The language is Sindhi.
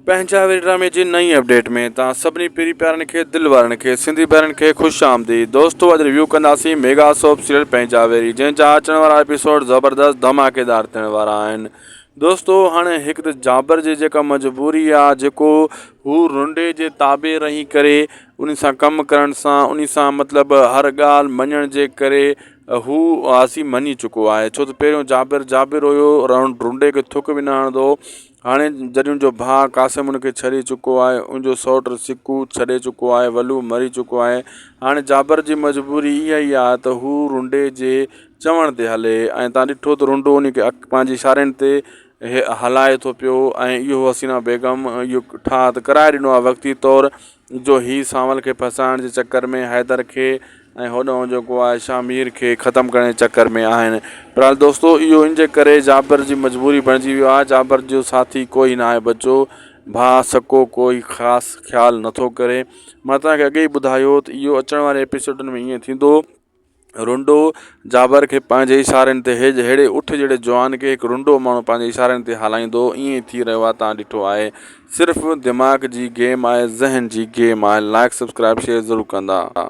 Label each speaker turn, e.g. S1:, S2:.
S1: پنهنجا ويري ڊرامي جي نئين اپڊيٽ ۾ توهان سڀني پيري پيارن کي دل وارن کي سنڌي ڀائرن کي خوش آمديد دوستو اڄ ريويو ڪنداسين ميگا سوپ سيريل پنهنجا ويري جنهن جا اچڻ وارا ايپيسوڊ زبردست ڌماڪيدار ٿيڻ وارا آهن دوستو هاڻي هڪ ته جابر جي جيڪا مجبوري آ جيڪو هو رنڊي جي تابع رهي ڪري ان سان ڪم ڪرڻ سان ان سان مطلب هر ڳالهه مڃڻ جي ڪري هو آسي مڃي چڪو آهي ڇو ته پهريون جابر جابر هيو رنڊي کي ٿڪ به نه هڻندو هو هاڻي جڏهن ان جو ڀاء قاسم ان کي ڇڏي چڪو آهي، ان جو سئوٽ سڪو ڇڏي چڪو آهي، ولو مري چڪو آهي، هاڻي جابر جي مجبوري اها ئي آهي ته هو رنڊي جي چوڻ تي هلي ۽ تان ڏٺو ته رنڊو ان کي پنهنجي اشارن تي هلائي ٿو پيو ۽ اهو حسينا بيگم اهو ٺاهه ته ڪرائي ڏنو آهي وقتي طور جو هي سانول کي ڦاسائڻ جي چڪر ۾ حيدر کي ۽ هوڏانهن جيڪو آهي شاهمير کي ختم ڪرڻ جي چڪر ۾ آهن بهرحال دوستو اهو ان جي ڪري جابر جي مجبوري بڻجي ويو آهي جابر جو ساٿي ڪوئي ناهي بچو ڀاء سڪو ڪوئي خاص خيال نٿو ڪري مان توهان کي اڳي ئي ٻڌايو ته اهو اچڻ واري ايپيسوڊن ۾ ائين ٿيندو رنڊو جابر کي پنهنجي اشارن تي هيج ههڙي اٺ جهڙي جوان کي هڪ رنڊو ماڻهو پنهنجي اشارن تي هلائيندو ائين ئي ٿي رهيو آهي توهان ڏٺو آهي صرف دماغ جي گيم آهي ذهن جي گيم آهي لائڪ سبسڪرائب شيئر ضرور ڪندا.